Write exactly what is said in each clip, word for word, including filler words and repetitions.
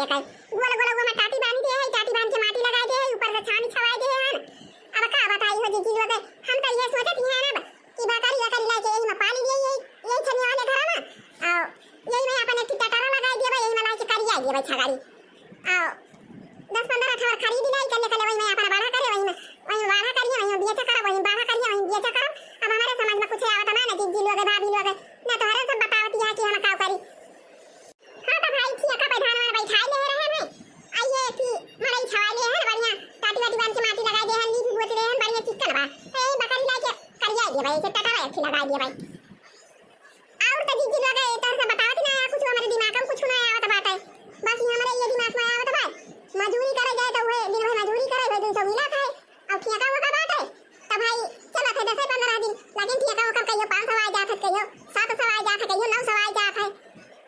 गोल गोल ओमा टाटी बांध दे है, टाटी बांध के माटी लगाए दे है, ऊपर से छानी छवाए दे है। अब का बताई हो जीजी लोग, हम तो ये सोचत ही है ना कि बकरी वकरी लाके यही में पाली लिए, यही, यही छनिया वाले घर में, और यही में अपन एक टटारा लगाए दिए भाई, यही में लाके करिया दिए भाई छगड़ी। और दस पन्द्रह ठवर खरीद लाई, कल्ले कल्ले वही में अपन बाढ़ा करे, वही में, वही में बाढ़ा करिए, वही में बेचा करो, वही में बाढ़ा करिए, वही में बेचा करो। अब हमारे समझ में कुछ आवत ना, ना जीजी लोग, भाभी लोग, ना तोहरे सब बतावत यहाँ कि हम का करी। हाँ तो भाई, ठियाका पे धान वान बैठाए ले रहे हैं। आ ये कि मड़ई छवाए ले हैं, बढ़िया टाटी वाटी बांध के माटी लगाए दे हैं, लीप पोत दे हैं, बढ़िया चिक्कन बा। तो यही बकरी लाके करिया दिए भाई, इसे टटारा एक ठे लगाए दिए भाई। और तो जीजी लोग, ये तोहरे से बतावत ना आया कुछ, हमारे दिमाग में कुछ ना आवत बात है। बस ये हमारे ये दिमाग में आवत बा, मजूरी करे जाए तो वह दिन भर मजूरी करे, वह दिन तो मिला था। अब ठेका ओका बाटे, त भाई चलत है दसे पन्द्रह दिन, लेकिन ठेका ओकर कहियो पाँच सौ आ जात है, कहियो सात सौ आ जात है, कहियो नौ सौ आ जात है।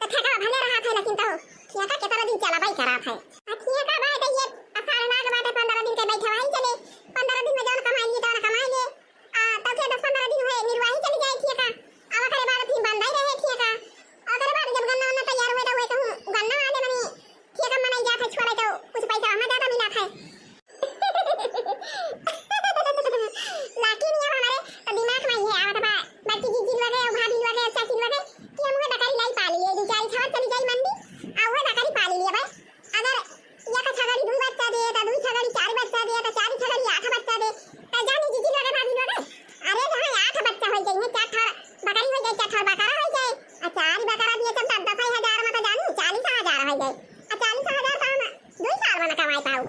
त ठेका भले रहत है, लेकिन तो ठेका केतना दिन चलबई करत है। आ ठेका बाटे ये असार नाग बाटे, पन्द्रह दिन के बैठवाई चले, पन्द्रह दिन में जौन कमाई लिए तौन कमाई ले। आ तब के दस पन्द्रह दिन हुए निरुआही चली जाए ठेका, आ ओकरे बाद फिर बंद ही रहे ठेका। ओकरे बाद जब गन्ना वन्ना तैयार हुए तो हुए कहूँ गन्ना वाले मने ठेका मनाई जात है, छोड़े तो कुछ पैसा हमें ज्यादा मिला था। लेकिन ये हमारे दिमाग में ये आवत बा, बड़की जीजी लोग है, भाभी लोग है, चाची लोग है, कि हम वो बकरी लाई पाली लिए, दो चार छावर चली जाई मंडी, आ वो बकरी पाली लिए भाई। अगर एक छगड़ी दू बच्चा दे, तो दू छगड़ी चार बच्चा दे, तो चार छगड़ी आठ बच्चा दे, तो जानी जीजी लोग है, भाभी लोग है, अरे जहाँ आठ बच्चा हो जाइए, चार ठार बकरी हो जाए, चार ठार बकरा हो जाए, आ चार बकरा दिए जब दस दस हजार में तो जानी चालीस हजार हो जाए, आ चालीस हजार तो हम दो साल में न कमाए पाऊ।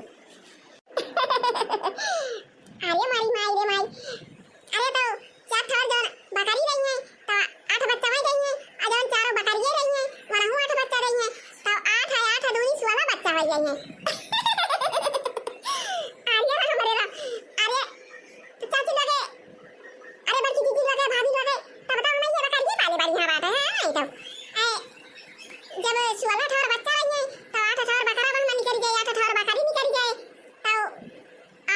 अरे मारी माई रे माई। अरे तो चार ठो जौन बकरी रही है, तो आठ बच्चा वही रही है, और जौन चारों बकरिए रही है, वनहु आठ बच्चा रही है, तो आठ है, आठ दूनी सोलह बच्चा हो गई है। अरे राम रे राम। अरे तो चाची लोगे, अरे बड़की दीदी लोगे, भाभी लोगे, तब तो हम ये बकरिए पाले बढ़िया बात है, हाँ, नहीं तो। ए, जब सोलह ठो बच्चा रही है, तो आठ ठो बकरा बहन निकल गए, आठ ठो बकरी निकल गए, तो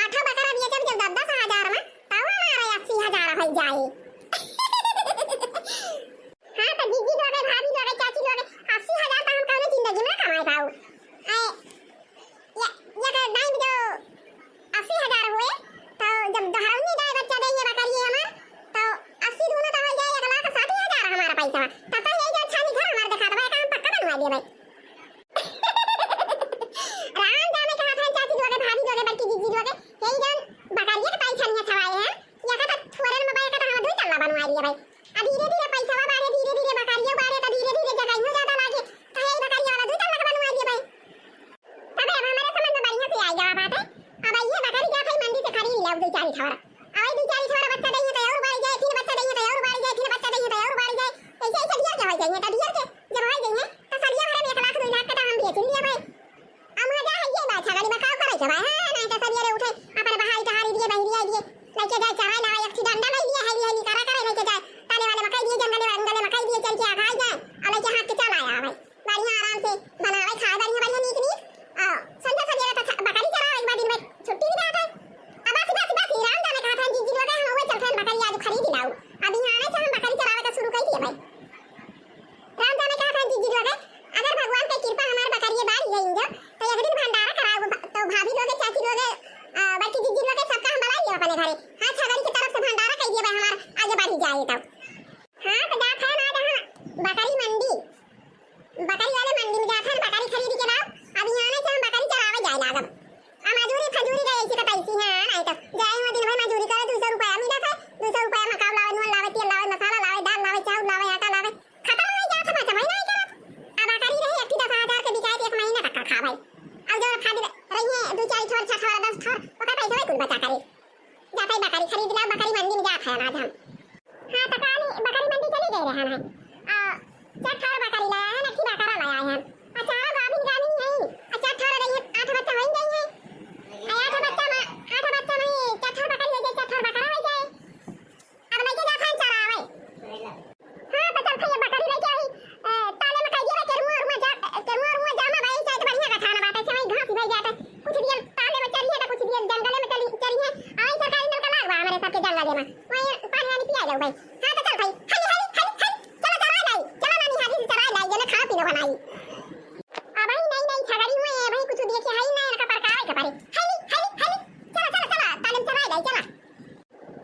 आठों बकरा बेचब जब दस दस हजार में, तब हमारे अस्सी हजार हो जाए। हाँ, तो जीजी लोगे, भाभी लोगे, चाची लोगे, अस्सी हजार तो हम कौनो जिंदगी में ना कमाए पाऊ। ए, ये, ये अगर नाइन जो अस्सी हजार हुए, तो जब दोहरौनी गाय बच्चा देंगे बकरिए हमार, तो अस्सी दूना तो हो जाए एक लाख साठ हजार हमारा पैसा। तब तो यही जो छानी घर हमार दिखा दबा, काम पक्का बनवा दिए भाई। राम जाने कहाँ था चाची लोगे, भाभी लोगे, बड़की जीजी लोगे, यही जान बकरिया के पाई छनिया छवाए हैं, या का तो थोड़े में बाय का तो हम दो तल्ला बनवा लिए भाई। अब धीरे धीरे पैसा बाढ़े, धीरे धीरे बकरिया बाढ़े, तो धीरे धीरे जगह ही ज्यादा लागे, तो यही बकरिया वाला दो तल्ला का बनवा लिए भाई। तबे अब हमारे समझ में बढ़िया से आई गवा बात है। अब ये बकरी जात है मंडी से खरीद ले, अब दो चार ठौरा। अब दो चार ठौरा बच्चा देंगे तो और बढ़ जाए, फिर बच्चा देंगे तो और बढ़ जाए, फिर बच्चा देंगे तो और बढ़ जाए। ऐसे ऐसे ढेर के हो जाएंगे, तो ढेर के जब हो जाएंगे, तो सलिया भरे में एक लाख दो लाख का तो हम बेच लिए भाई। अब मजा है ये बात, छगड़ी में का करे के भाई, हाँ, नहीं तो सवेरे उठे, अपन बहारी टहारी दिए, बहरिया दिए, लेके जाए चराए लाए, एक ठे डंडा ले लिए, हेली हेली करा करे लेके जाए, ताले वाले मकई दिए, जंगले वाले मकई दिए, चल के आगाई जाए, और लेके हाथ के चला आया भाई। बढ़िया आराम से बनावे खाए, बढ़िया बढ़िया नीक नीक। आ, संझा सवेरे तो छ-, बकरी चरावे के बाद दिन में छुट्टी भी रहत है। अब बस, बस, बस, राम जाने कहा था, जीजी लोग हम हुए चलते हैं बकरी आज खरीद लाऊ। अभी यहाँ आने से हम बकरी चरावे का शुरू कर दिए भाई। राम जाने कहा था, जीजी लोग अगर भगवान के कृपा हमारे बकरिए बाढ़ गई जो, तो एक दिन भंडारा कराओ, तो भाभी लोग, चाची लोग, आ, बड़की जीजी लोग सबका हम बुलाई लिए अपने घरे। हाँ, छगड़ी की तरफ से भंडारा कर दिए भाई हमारा, आगे बढ़ी जाए तो। हाँ, तो जात है ना, जहाँ बकरी मंडी, बकरी वाले मंडी में जात है, बकरी खरीद के लाओ। अब यहाँ से हम बकरी चरावे जाए लागब। आ मजूरी फजूरी गए ऐसी का तैसी है, नहीं तो जाए हुआ दिन भर मजूरी करे, दो सौ रुपया मिला था, दो सौ रुपया में का लावे, नून लावे, तेल लावे, मसाला लावे, दाल लावे, चाउर लावे, आटा लावे, खत्म हो जात है, बचबे नहीं करत। अब बकरी रही एक ठे दस हजार के बिकाए तो एक महीना तक का खावे। अब जो खाली रही है दो चार ठोर, छह ठोर, दस ठोर, ओकर पैसा कुल बचा करे। जाते बकरी खरीद ला, बकरी मंडी में जात है आज हम। हाँ, तो काली बकरी मंडी चली गए रहन है। आ, चार ठौर बकरी लाया है, नठी बकरा लाया है। आ, चारों गाभिन गाभिन है। आ, चार ठौर रही है, आठ बच्चा हो ही गई है। आ, आठ बच्चा में, आठ बच्चा में चार ठौर बकरी हो जाए, चार ठौर बकरा हो जाए। अब लेके जात है चरावे। हाँ, तो चल, ये बकरी लेके आई। ए, ताले में कह दिया, केरुआ, रुआ जा, केरुआ, रुआ जामा भाई, चाहे तो बढ़िया का खाना बाटे, चाहे घास भाई जाते। कुछ दिया ताले में चरी है, तो कुछ दिया जंगले में चली, चरी है। आई सरकारी नलका लाग बा हमारे सबके जंगले में। वहीं पानी वानी पिया जाओ भाई। हाँ, तो चल भाई, हाली, हाली, हाली, हाली, चलो चराए लाई, चलो नानी हाली से चराए लाई, जने खाना पीना बनाई। कपारे। हाली, हाली, हाली। चला, चला, चला, तालम चला, जाई, चला।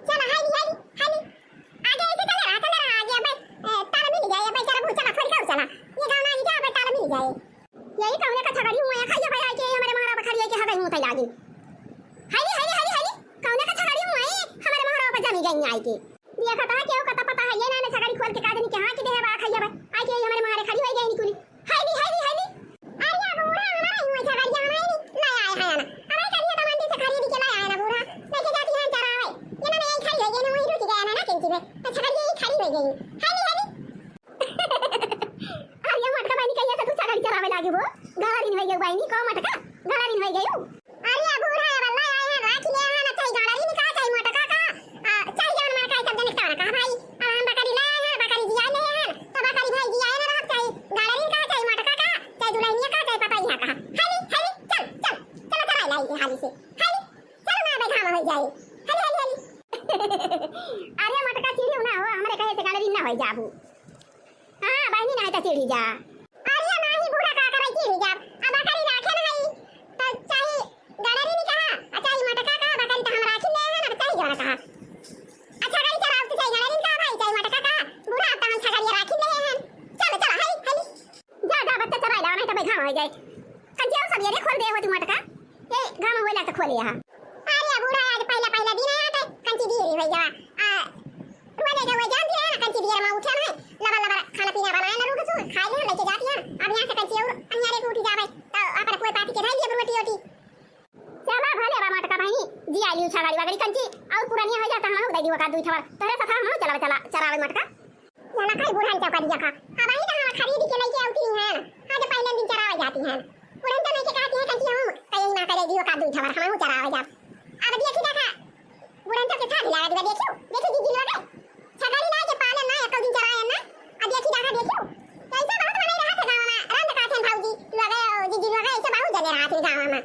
चला, हाली, हाली, हाली। आगे ऐसे चले रहा, चले रहा, आगे अबे, ए, ताल मिल जाए, अबे चला, चला, थोड़ी का चला। ये गाँव ना ही जा, अबे ताल मिल जाए। यही कौने का छगड़ी हुआ है, खाइए भाई, आके हमरे महारा बखरिया के हगई मुतई लागी। हाली, हाली, हाली, हाली। कौने का छगड़ी हुआ है, हमरे महारा पर जमी गई आके। देखा था, केहू का तो पता है, ये ना, ना छगड़ी खोल के का जनी के हाँ के देहे बा, खाइए बा। आके हमरे महारे खड़ी होई गई निकुली। हाय दी, हाय दी, हाय दी। अरे बूढ़ा, हमारा ही हुआ छगड़िया, हमारा ही नहीं, ले आए हैं ना। हमारे करिए तो मंडी से खरीद के ले आए ना बूढ़ा। लेके जाती हैं चरावे। ये ना, मैं यहीं खड़ी हो गई ना, वहीं रुक गया ना, ना चिंची में। तो छगड़िया यहीं खड़ी हो गई। हाय दी, हाय दी। अरे मोटका बहिनी, कहिया से तू छगड़ी चरावे लागी हो? गाड़ी नहीं गई बहिनी, को मोटका? गाड़ी नहीं गई हो? अरे बूढ़ा, ये बल्ला आए हैं, राखी ले हैं ना, चाहे गाड़ी नहीं कहा, चाहे मोटका का, आ, चाहे जौन मन का, सब जने का कहा भाई, अब हम बकरी ले आए हैं, बकरी जिया ले हैं, तो बकरी भाई जिया ना रख, चाहे गाड़ी नहीं कहा, चाहे मोटका का, चाहे दुल्हनिया का, चाहे पतैया का। हाली, हाली, चल, चल, चल, चला लाई हाली से, हाली, चल ना, अबे घाम हो जाए, हाली, हाली, हाली। अरे मोटका चिढ़ियो ना हो, हमरे कहे से गाड़ी ना हो जाबू। हाँ, बहिनी नाही तो चिढ़ी जा। अरे नाही बूढ़ा का करे चिढ़ी जा। अब बकरी राखे नाही, तो चाही गड़री नहीं कहा, आ चाही मटका कहा, बकरी तो हम राखी ले हैं ना, चाही जोड़ा कहा। अच्छा, गड़ी चराओ तो चाही गड़री कहा भाई, चाही मटका कहा। बूढ़ा, अब तो हम छगड़िया राखी ले हैं। चलो, चलो, हाली, हाली। जा, जा, बच्चा चराई लाओ, नहीं तो भाई घाम हो जाए। कंचिया सब ये रे खोल दे हो तू मटका। ए, घाम होला तो खोले यहाँ। अरे बूढ़ा, आज पहला, पहला दिन आया था, कंची दी रही भैया। आ, वो ले जाओ, जान दिया ना, कंची दिया, मैं उठा ना, लबर, लबर खाना पीना बनाया ना, रुक सु, खा ले, लेके जाती है। अब यहाँ से कंची और अन्यारे को उठी जावे, तो अपन कोई पाती के धाई दिया रोटी ओटी। चला भले बा मटका बहिनी, जी आली उछा गाड़ी वागड़ी कंची, और पुरानिया हो जाता, हम दे दी वका दुई ठवर, तोरे सफा हम चला, चला, चरावे मटका। जाना खाई बुढ़न चौका दिया खा। अब आई तो हम खरीद के लेके आती हैं। आज पहले दिन चरावे जाती हैं। बुढ़न तो लेके कहती हैं, कहती हूँ, कहीं ना करे दियो का दूध हमार, हम चरावे जा। अब देखी देखा, बुढ़न तो के साथ लगा दिया, देखियो, देखियो जी, जिनवा गए। छगड़ी ला के पाले ना, एक दिन चराए ना। अब देखी देखा, देखियो। कैसे बहुत मने रहा थे गाँव में, रंग का थे भौजी, लगे, जी, जिनवा गए, ऐसे बहुत जने रहा थे गाँव में।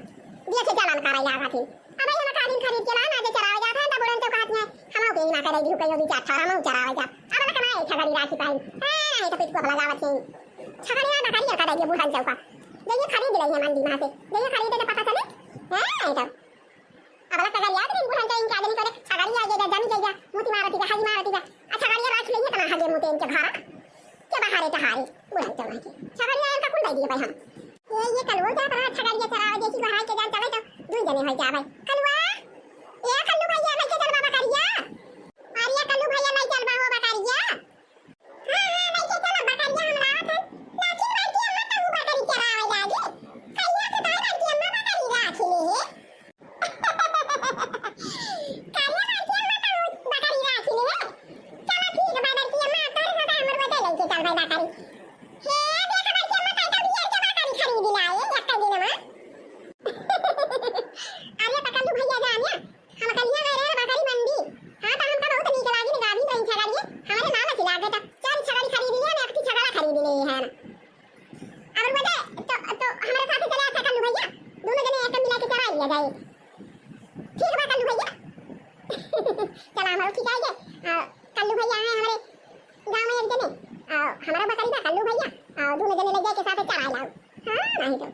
देखिए, चलन करे लगा थे। अब हम का दिन खरीद के लान, आज चरावे जात हैं, तब उड़न तो कहत हैं, "हमहू के इमा करे दिहु कहियो दू चार ठौर, हमहू चरावे जात।" अब ना कमाए छगड़ी राखी पाई। हाँ, नहीं तो पिटको भला जावत हैं। छगड़ी ना बकरी का दे दिए बुढ़न चौका। जइए खरीद ले मंडी में से। जइए खरीदे तो पता चले। हाँ, नहीं तो। अब लग कर याद नहीं बुढ़न चौका इनके आदमी करे, छगड़ी आ गया, जमी गया, मोती मारती का, हगी मारती का। अच्छा, छगड़ी राखी ले, इतना हगे मोती इनके घर। के बहारे टहारे, बुढ़न चौका के। छगड़ी आयल का कुल दे दिए भाई हम। ए, ये कलुओ जात रहा, छगड़िया चरावे, देखी बहार के जान चले तो दुई जने हो जावे। कलुआ, ए कल्लू भैया, लेके चल बाबा करिया। अरे कल्लू भैया, ले चल बाबा करिया। हाँ, हाँ, लेके चल बाबा करिया, हम रावत हन। लेकिन बड़की अम्मा तो बकरी चरावे लागी। कहिया से तो बड़की अम्मा बकरी राखी ले है। करिया बड़की अम्मा तो बकरी राखी ले है। चला ठीक बा बड़की अम्मा, तोरे साथे हमर बदे लेके चल भाई बकरी। हे, देख बड़की अम्मा, तै तो बियर के बकरी खरीद लाए, एक दिन में। अरे, पकल्लू भैया जानिया, हम कलिया गए रहे बकरी मंडी। हाँ, तो हमका बहुत नीक लागी, गाभिन रही छगड़िए, हमारे लालच लागे, तो चार छगड़ी खरीद लिए, हम एक ठो छगड़ा खरीद लिए हैं। अब बोले, तो, तो हमारे साथ चले आ पकल्लू भैया, दोनों जने एक मिला के चरा लिया जाए। ठीक बा कल्लू भैया। चला, हम लोग खिंचाई के, आ, कल्लू भैया हैं हमारे गाँव में एक जने, आ, हमारा बकरी बा कल्लू भैया, आ, दोनों जने ले जाए के साथ चराए लाओ। हाँ, नहीं तो।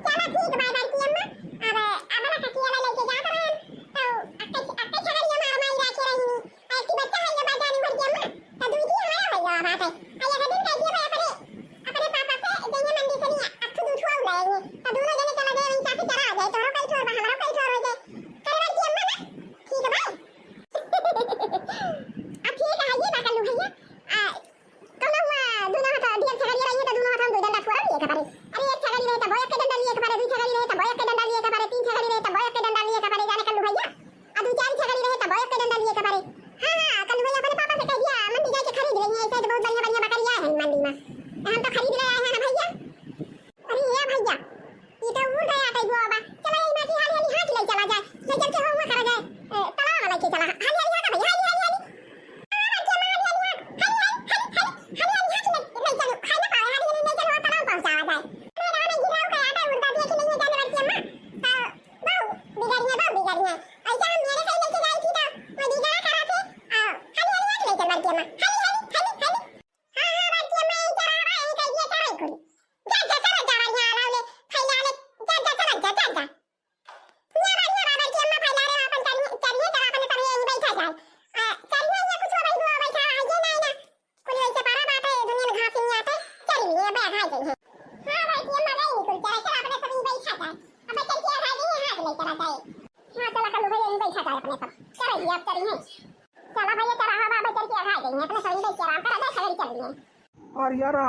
चला ठीक बा बड़की अम्मा, अब, अब ना कटिया ले लेके जात रहन, तो अक्के, अक्के छगड़िया मार माई राखे रही, आ, एक बच्चा है ये बा जानी बड़की अम्मा, तो दुई की हमारा हो गया बात है। आ, ये दिन कह दिया भाई अपने, अपने पापा से जइए मंडी से नहीं, अक्खू दूध हुआ उलाएंगे, तो दोनों जने चला गए वहीं साथ चरा आ जाए, तोहरो कई ठोर बा, हमारो कई ठोर हो जाए। करे बड़की अम्मा ना, ठीक बा। अब ठीक है, ये बा कल्लू भैया। आ, कौनो हुआ, दोनों हाथ ढेर छगड़ी रही है, तो दोनों हाथ हम दो डंडा थोड़ा लिए के परे। अरे, एक छगड़ी रहे, तब एक के डंडा लिए के परे, दू छगड़ी रहे, तब एक के डंडा लिए के परे, तीन छगड़ी रहे, तब एक के डंडा लिए के परे, जाने कल्लू भैया। आ, दू चार छगड़ी रहे, तब एक के डंडा लिए के परे। हाँ, हाँ, कल्लू भैया अपने पापा से कह दिया, मंडी जाके खरीद लेंगे, ऐसे तो बहुत बढ़िया, बढ़िया बकरिया है मंडी में। हम तो खरीद ले आए हैं ना भैया। अरे ए भैया, ई तो उड़ गया कई गो बा। चला, ई माटी हाली हाली हाथ ले चला जाए, ले चल के हुआ करा जाए। ए, तलाव में लेके चला, हाली हाली हाथ भैया, हाली हाली हाली। आ, बच्चे मार हाली हाथ, हाली हाली हाथ ले, ले चलो, खाए ना पावे, हाली हाली ले चलो, तलाव पहुंचावा जाए। मैं गाना गिराओ का आटा उड़ता दिया कि नहीं जाने बच्चे माँ। तो बहु बिगड़िया, बहु बिगड़िया। ऐसा हम मेरे से लेके जाई थी तो मैं बिगड़ा करा थे। आ, हाली हाली हाथ ले चल बच्चे माँ, हाली हाली हाली हाली। हाँ, हाँ, बड़की अम्मा, यही चरावा, यही कह दिया, चराई कुल। जा, जा, चला जा, बढ़िया आला ले, फैला ले, जा, जा, चला जा, जा, जा।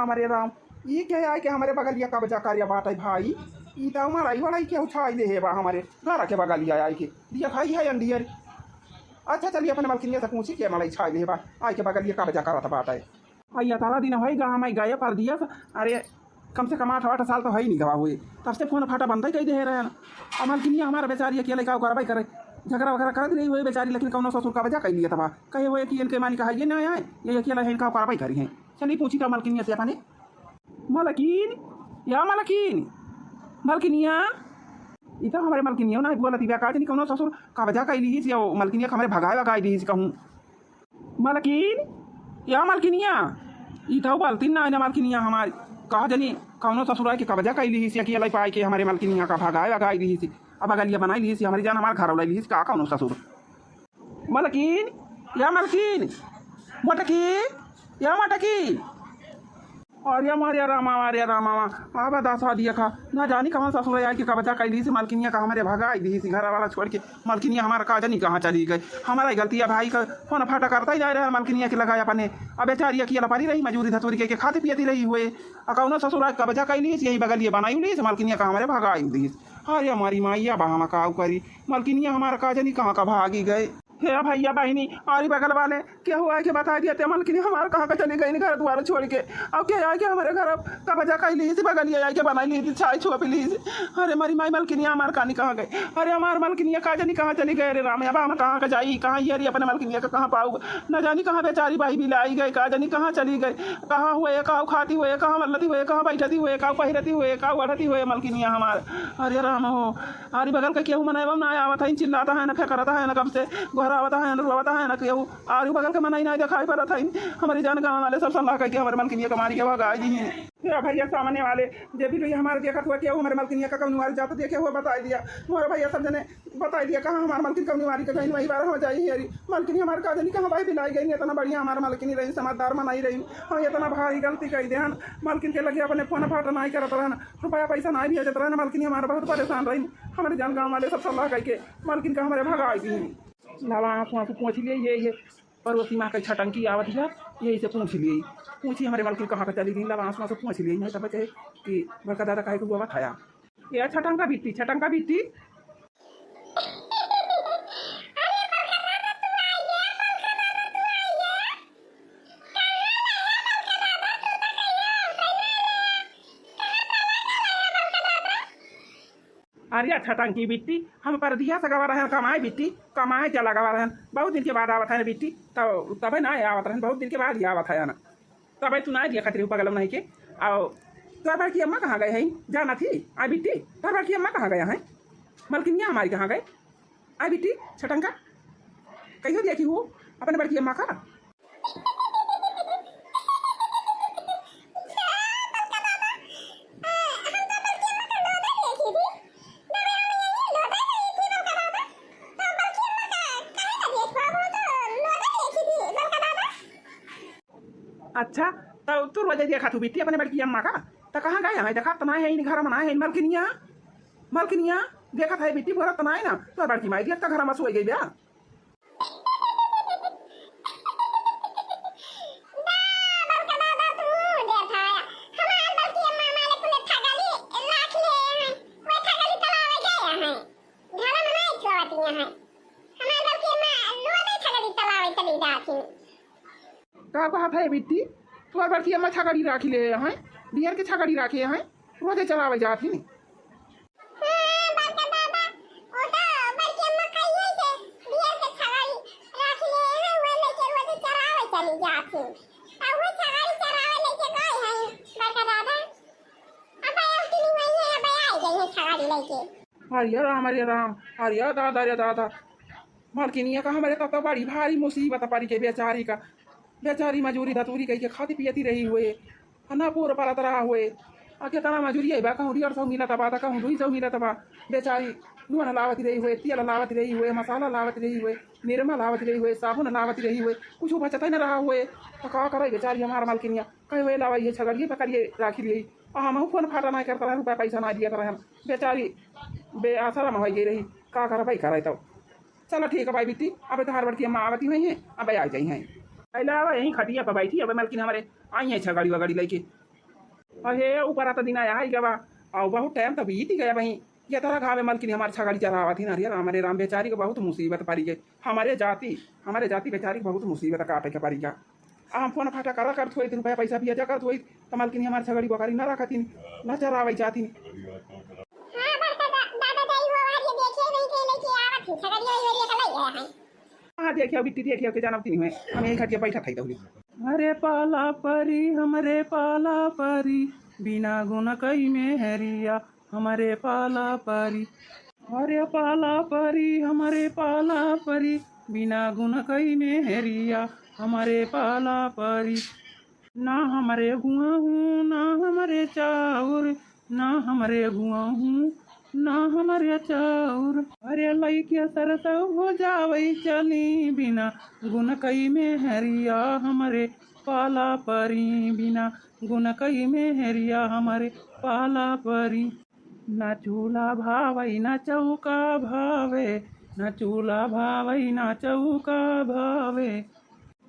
हमरे राम, ई के आइके हमरे बगलिया कब्जा करिया बाटइ भाई। ई त मड़ई वड़ई के उछाइ देहे बा हमरे घर के बगलिया आइके। दिया खाइ है अंडियर। अच्छा चलिए अपने मलकिनिया से पूछी के मड़ई छाइ देहे बा। आइके बगलिया कब्जा करत बाटइ। अइया तारा दिन होइ गा, हम गए परदेस। अरे, कम से कम आठ, आठ साल तो होइ नहीं गवा हुए। तब से फोन फाटा बंदइ कइ देहे रहन। अब मलकिनिया हमार बेचारी अकेले का करबइ करे। झगड़ा वगैरह करत रही हुए बेचारी, लेकिन कउनो ससुर कब्जा कइ लिया तबा। कहे हुए कि इनके मानी कहा ये ना आए, ये अकेला है, इनका करबइ करी है। चलिए पूछी तो मलकिनिया से अपने। मलकिन, या मलकिन, मलकिनिया। ई तो हमरे मलकिनिया ना बोलत बा, का जानी कउनो ससुर कब्जा कइ लिहिस या मलकिनिया के हमरे भगाए भगाए दिहिस कहूँ। मलकिन, या मलकिनिया, ई तो बोलती ना, ना मलकिनिया हमारी। का जानी कउनो ससुर आइके कब्जा कइ लिहिस या कि अलाई पाइके हमरे मलकिनिया का भगाए भगाए लिहिस। अब बगलिया बनाइ लिहिस, हमरी जान हमार घर उड़ाइ लिहिस, का कउनो ससुर। मलकिन, या मलकिन, मोटकी, या मोटकी। अरे मारे रामा, अरे रामा, आवा दासा दिया खा, ना जानी कहाँ ससुर आइके कब्जा कइ लिहिस मलकिनिया का हमरे भगाइ दिहिस घर वाला छोड़िके। मलकिनिया हमार का जानी कहाँ चली गइ। हमारा ही गलती है भाई का, फोन फाटा करता ही जा रहा है मलकिनिया के लगाया अपने। अब बेचारी अकेला परी रही, मजूरी धतूरी के, के खाती पियती रही हुए। आ कउनो ससुर आइके कब्जा कइ लिहिस, यही बगलिया बनाइ लिहिस, मलकिनिया का हमरे भगाइ दिहिस। अरे हमारी माइया बा, हम काउ करी, मलकिनिया हमार का जानी कहाँ का भागी गइ। हे भइया बहिनी, अउरी बगल वाले केहू आइके बताइ दिया ते मलकिनी हमार कहाँ का चली गइन घर दुआर छोड़िके। अब के आइके हमरे घर कब्जा कइ लिहिस, बगलिया आइके बनाइ लिहिस, छाई छोप लिहिस। अरे मरी माई, मलकिनिया हमार कानी कहाँ गइ? अरे हमार मलकिनिया का जानी कहाँ चली गइ रे राम। अब हम कहाँ का जाई, कहाँ ये रे अपने मलकिनिया का कहाँ पाउब? न जानी कहाँ बेचारी बाई बिलाई गइ, का जानी कहाँ चली गइ, कहाँ हुए, का खाती हुए, कहाँ मलती हुए, कहाँ बैठती हुए, का पहिरती हुए, का ओढ़ती हुए मलकिनिया हमार। अरे राम हो, आरी बगल के केहू मनई ना आवत है, चिल्लाता है ना, फेंकरता है ना, कब से गोहरावता है ना, रोवता है ना केहू। आरी बगल के मनई ना देखाई पड़त है। हमरी जान गाँव वाले सब सलाह कइके हमरे मलकिनिया के मारी के भगाई दिहिन। ए भइया सामने वाले जे भी लोग हमारे देखत हुआ केहू हमरे मलकिनिया का कउनो आरी जात देखे हुआ बताइ दिया। मोर भइया सब जने बताइ दिया कहाँ हमार मलकिन कउनो आरी के गइन, वही बार हो जाई हेरी। मलकिनी हमार का जानी कहाँ बाई बिलाई गइन, इतना बढ़िया हमार मलकिनी रही, समझदार मनई रही। हम इतना भारी गलती कइ देहन, मलकिन के लगे अपने फोन फाटा नाहीं करत रहन। रुपया पैसा नाहीं भेजत रहन, मलकिनी हमार बहुत परेशान रही। हमरे जान गाँव वाले सब सलाह कइके मलकिन का हमरे भगाई दिहिन। लावा आँसू आँसू पूछ लिए, ये, ये पड़ोसी माँ के छटंकी आवत है, यही से पूछ लिए। पूछी हमरे मलकिन कहाँ का चली गई, लावा आँसू आँसू पूछ लिए, नहीं तो बचे कि बड़का दादा काहे को हुआ बताया। ये छटंका बिट्टी, छटंका बिट्टी। अरे अच्छा टंकी बिट्टी, हम परदेस गवा रहन कमाए बिट्टी, कमाए चला गवा रहन, बहुत दिन के बाद आवत है ना बिट्टी, तब तबे ना आवत रहन, बहुत दिन के बाद ही आवत है ना, तबे तू ना दिया खतरी पगलम नहीं के। आओ, तोर बड़की अम्मा कहाँ गए हैं? जाना थी, आ बिट्टी, तोर बड़की अम्मा कहाँ गया है? मलकिनिया हमारी कहाँ गए? आ बिट्टी, छटंका, कहियो देखी हो अपने बड़की अम्मा का? अच्छा, तो तू रोजे देखा तू बिट्टी अपने बड़की अम्मा का? तो कहाँ गए हैं? देखा तो ना है, इन घर में ना है, मलकिनिया, मलकिनिया, देखत है बिट्टी बोलत तो ना है ना, तो बड़की माई देखता घर में सोई गई बा। का कहत है बिट्टी? तोर बड़की अम्मा छगड़ी राखी ले हैं, बियर के छगड़ी राखे हैं, रोजे चरावे जात ही। हाँ, बड़का दादा, वो तो बड़की अम्मा कहिए से बियर के छगड़ी राखी ले हैं, वो लेके रोजे चरावे चली जात ही। तब वो छगड़ी चरावे लेके गए हैं बड़का दादा। अब आए कि नहीं वही है, अब आए गई है छगड़ी लेके। हरे राम, हरे राम, हरे दादा, रे दादा। मलकिनिया का हमरे तब तो बड़ी भारी मुसीबत पड़ी के बेचारी का। बेचारी मजूरी धतूरी कइके खाती पियती रही हुए। आ ना पूर परत रहा हुए। आ केतना मजूरी है बा, कहूँ डेढ़ सौ मिलत बा, त कहूँ दुई सौ मिलत बा। बेचारी नून लावत रही हुए, तेल लावत रही हुए, मसाला लावत रही हुए, निरमा लावत रही हुए, साबुन लावत रही हुए, कुछ बचत न रहा हुए। तो का करे बेचारी हमार मलकिनिया? कहे हुए लावा ये छगड़िए पकड़िए राखी रही। आ हमहू फोन फाटा ना करत रहन, रुपया पैसा ना दियत रहन। बेचारी बेआसरा में होइ गई रही। का करबै करे तब। चलो ठीक है भाई बिट्टी, अब तोहार बड़की अम्मा आवती हुई हैं, अब आ जाई हैं। अइला अब यहीं खटिया पर बैठी, अब मलकिन हमरे आई हैं छगड़ी वगड़ी लेके। अहे, ऊपर आता दिन आया है गवा, और बहुत टाइम तो बीत ही गया भाई। ये तरह घावे मलकिन हमार छगड़ी चरावत ही ना रे राम, रे राम, बेचारी को बहुत मुसीबत पड़ी गई। हमारे जाति, हमारे जाति बेचारी को बहुत मुसीबत काटे के पड़ी गया। आ हम फोन फाटा करा करत होई, रुपया पैसा भी अजा करत होई, तो मलकिन हमार छगड़ी बकरी ना रखतिन, ना चरावे जातिन। हाँ, बड़का दा-, दादा दाई हो, आज ये देखिए नहीं के लेके आवत ही, छगड़ी वही वही का लई गया है। हाँ, देखियो बिट्टी, देखियो के जानब तीन हुए, हम यही खटिया बैठा था इधर। अरे पाला परी, हमरे पाला परी, बिना गुन कई मेहरिया, हमरे पाला परी। अरे पाला परी, हमरे पाला परी, बिना गुन कई मेहरिया, हमरे पाला परी। ना हमरे गुआ हूँ, ना हमरे चाउर, ना हमरे गुआ हूँ, ना हमरे चाउर। अरे लइके सरसौ हो जावै चली, बिना गुन कई मेहरिया, हमरे पाला परी, बिना गुन कई मेहरिया, हमरे पाला परी। ना चूल्हा भावै, ना चौका भावे, ना चूल्हा भावै, ना चौका भावे।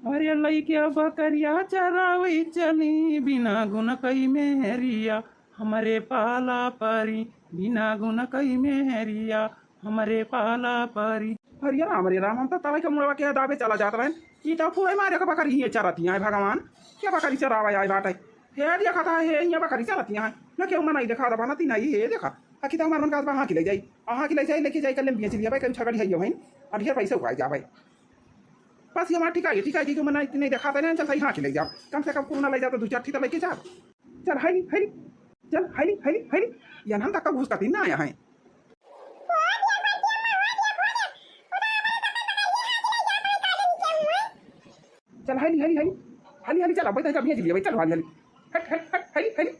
अरे लइके बकरिया चरावै चली, बिना गुन कई मेहरिया, हमरे पाला परी, बिना गुन कई मेहरिया, हमरे पाला परी। अरे राम, रे राम, हम तो तराई के मुड़वा के दाबे चला जात रहन। ई तो फुरे मारे के बकरी ही चरतिया है भगवान, के बकरी चरावे आए बाटे। हे देखा था, हे यहाँ बकरी चरतिया है, न केहू मनाई देखा रहा, बनती नहीं, हे देखा। अखी तो हमार मन का हाँकी ले जाई, हाँकी ले जाई, लेके जाई, कल बेच लिया भाई, कल छगड़ी है यो है, और ढेर पैसा उगाई जा भाई। बस ये हमार ठिका है, ठिका है कि क्यों मना इतने दिखाते ना, चल सही हाँकी ले जाओ, कम से कम कोरोना ले जाओ तो दो चार ठिका लेके जाओ। चल हाली, हाली, चल हाली, हाली, हाली। ये नाम तक का घुस का दिन ना आया है। चल हाली, हाली, हाली, हाली, हाली, चल, अब बैठ, बैठ, अभी चलिए, चल हाली, हाली, हट, हट, हट, हाली, हाली।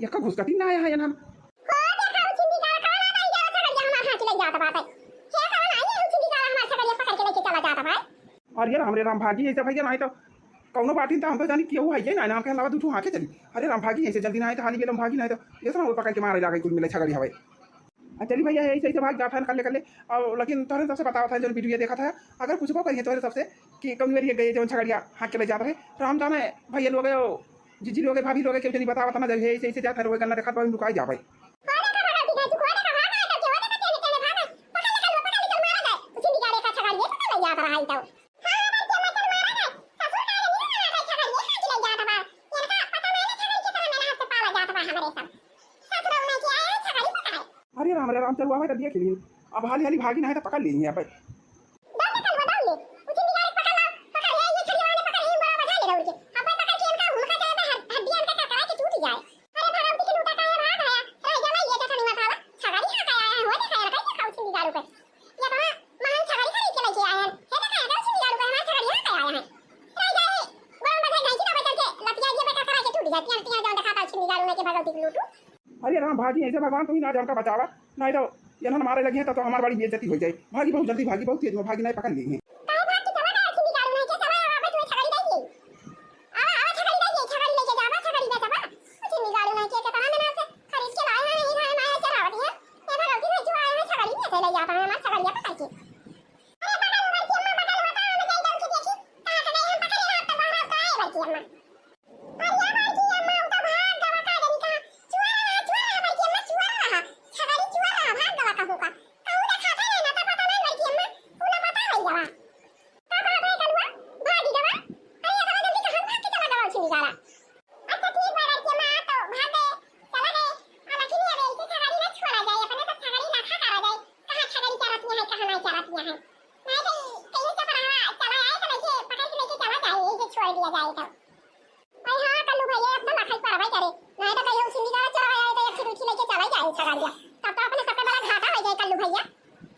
ये का घुस का दिन ना आया है ये नाम। हो, देखा, उ छिंदी का कौन आ गई, जाओ, छगड़िया हमार हाँकी ले जात बाटे। हे, कौन आई है, उ छिंदी का हमार छगड़िया पकड़ के लेके चला जात बा। अरे राम रे राम, भागी ऐसे भैया, नहीं तो कौनो बाटिन तो हम तो जानी केहू है ये ना, नाम के अलावा दू ठो हाँके चली। अरे राम, भागी ऐसे जल्दी ना आए तो हाली बेलम भागी, नहीं तो ये सब पकड़ के मारे लागे कुल मिले छगड़ी हवे। आ चली भैया, ऐसे ऐसे भाग जात है कल्ले कल्ले। और लेकिन तोहरे सबसे बतावत है, जो वीडियो देखत है, अगर पूछबो करिए तोहरे सबसे कि कौन मेरी गए जो छगड़िया हाँक के ले जात रहे, तो हम जाने भैया लोग, जिज्जी लोग, भाभी लोग, केहू जनी बतावत ना, जब ऐसे ऐसे जात है, रोए गन्ना देखत बा, लुकाई जाबे। अरे राम रे राम, चलुआ भाई, तब देख ली। अब हाली हाली भागी नहीं तो पकड़ ली यहाँ पे। ये तो महान छगड़ी खरीद के लेके आए हैं। हे देखा, दस हजार रुपया हमार छगड़ी यहाँ पे आया है। राजा रे, गोरम बजाई नहीं की दबे करके लतिया ये बेटा करा के टूट जाती है, लतिया जान दिखाता छिंदी गाड़ू नहीं के भगवती की लूटू। अरे राम, भागी ऐसे भगवान, तू ही ना जान का बचावा, नहीं तो ये ना मारे लगी है तो, तो हमारी बड़ी बेइज्जती हो जाए। भागी बहुत जल्दी, भागी बहुत तेज में, भागी नहीं पकड़ ली है। काहे भाग के चला गया छिंदी गाड़ू नहीं के, चला आवा, तुम्हें छगड़ी दे दी। आवा, आवा, छगड़ी दे दी, छगड़ी लेके जावा, छगड़ी बेचबा। छिंदी गाड़ू नहीं के, कितना मेहनत से खरीद के लाए हैं, यही भाई माया चरावत है। ये भगवती नहीं जो आए हैं, छगड़ी में से ले जाता है, हमार छगड़िया पकड़ के। अरे बगल बड़की अम्मा, बगल होता, हम जाई दौड़ के देखी, कहाँ से गई हम पकड़ लेना, अब तो बाहर अब तो आए बड़की अम्मा। अरे बड़की अम्मा, उ तो भाग गवा का जनी कहाँ, चुआ रहा, चुआ रहा बड़की अम्मा, चुआ रहा, छगड़ी चुआ रहा, भाग गवा कहूँ का, कहूँ देखा था ना, ना तो पता नहीं बड़की अम्मा, उ ना पता होई गवा। का बात है कलुआ, भागी गवा, अरे इतना जल्दी कहाँ भाग के चला गवा छिंदी गाड़ा। अच्छा ठीक बा बड़की अम्मा, तो भाग गए, चला गए। अब अखनी अब ऐसे छगड़ी ना छोड़ा जाए, अपने तो छगड़ी रखा करा जाए। कहाँ छगड़ी चरतिया है, कहाँ नहीं चरतिया है। नहीं तो कहीं से पर हवा चला आए तो लेके, पकड़ के लेके चला जाए, यहीं से छोड़ दिया जाए तो। अरे हाँ, कल्लू भैया, अब तो ना खाई परबे करे। नहीं तो कहीं उछिंदी का चला आए तो एक फिर उठी लेके चला जाए छगड़िया। तब तो अपने सबसे बड़ा घाटा हो जाए कल्लू भैया।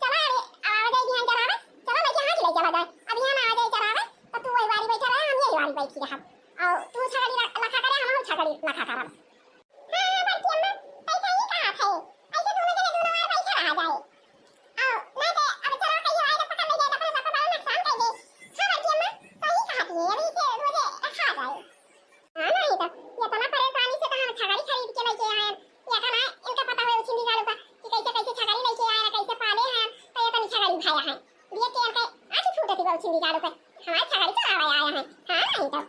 चला अरे, अब आवा जाए बिहान चरावे, चला लेके हाँकी ले चला जाए। अब यहाँ ना आवा जाए चरावे, तो तू वही वारी बैठा रहे, हम यही वारी बैठी रहब। और तू छगड़ी रख-, लखा करे, हम छगड़ी लखा करब। हाँ, हाँ, बड़की अम्मा, तै सही कहत है। ऐसे दोनों जने दोनों ओर बैठे रहा जाए। आओ, ना दे, अब चलो, कहियो आए तो पकड़ ले जाए, तो अपने सबको बड़ा नुकसान कर दे। हाँ, बड़की अम्मा, सही कहत है, अभी इसे रोजे रखा जाए। हाँ, नहीं तो, इतना परेशानी से तो हम छगड़ी खरीद के लेके आए हैं। या का ना, इनका पता हुए उछिंदी गाड़ू का, कि कैसे, कैसे छगड़ी लेके आए हैं, कैसे पाले हैं, तो ये तो नहीं छगड़ी भाया है। ये तेल के आँखी फूटत बा उछिंदी गाड़ू के। हमारे छगड़ी चरावे आए हैं। हाँ, नहीं तो।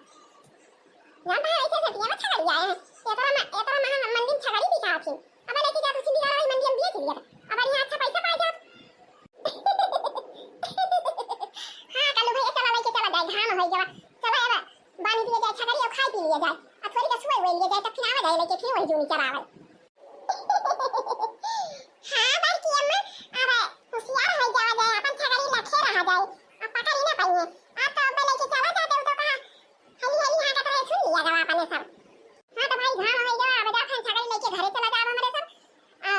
जानता है, ऐसे सतिया में छगड़ी आए हैं। इतना म-, इतना महंगा अब बढ़िया अच्छा पैसा पाए जाब। हाँ, कालू भैया, चला लइके चला जाए, घाम होइ गवा। चला, अब बानी दिए जाए छगरी और खाई पी लिए जाए, और थोड़ी का सुए हुए लिए जाए, तब फिर आवा जाए लइके, फिर वही जूनी चरावे। हाँ, बड़की अम्मा, अब होशियार होइ जावा जाए, अपन छगरी लखे रहा जाए, अब पकड़ी ना पाइए। अब तो अब लइके चला जाते, वो तो कहा, हली हली हाँ का तो सुन लिया गवा अपने सब। हाँ तो भाई, घाम होइ गवा, अब जा फिर छगरी लइके घरे चला जाओ हमरे सब। आ,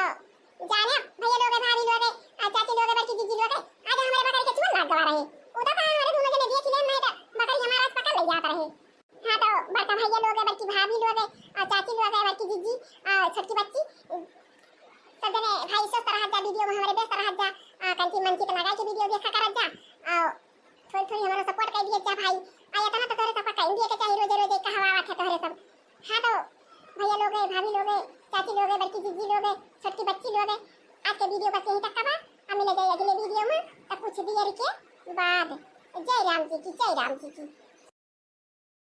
जाने भैया लोग, भाभी लोग, आ, चाची लोग, बड़की जीजी लोग, आज हमरे बकरी के चून लाग गवा रहे। उधर का हमरे दोनों जने देख ले, नहीं तो बकरी हमारा पकड़ ले जात रहे। हाँ तो बड़का भैया लोग, बड़की भाभी लोग, आ, चाची लोग, बड़की जीजी, आ, छोटकी बच्ची, सब जने भाई स्वस्थ रहत जा, वीडियो में हमरे व्यस्त रहत जा, आ, कंची मंची के लगा के वीडियो देखा करत जा, आ, थोड़ी थोड़ी हमरो सपोर्ट कर दिए जा भाई। आ, इतना तो तोरे सपोर्ट कर दिए के चाहिए, रोजे रोजे कहवा आवत है तोहरे सब। हाँ तो भैया लोग, भाभी लोग, चाची लोग, बड़की जीजी लोग, छोटकी बच्ची लोग, आज के वीडियो बस यहीं तक का बा। अब मिले जाए अगले वीडियो में, तब कुछ देर के बाद। जय राम जी की, जय राम जी की।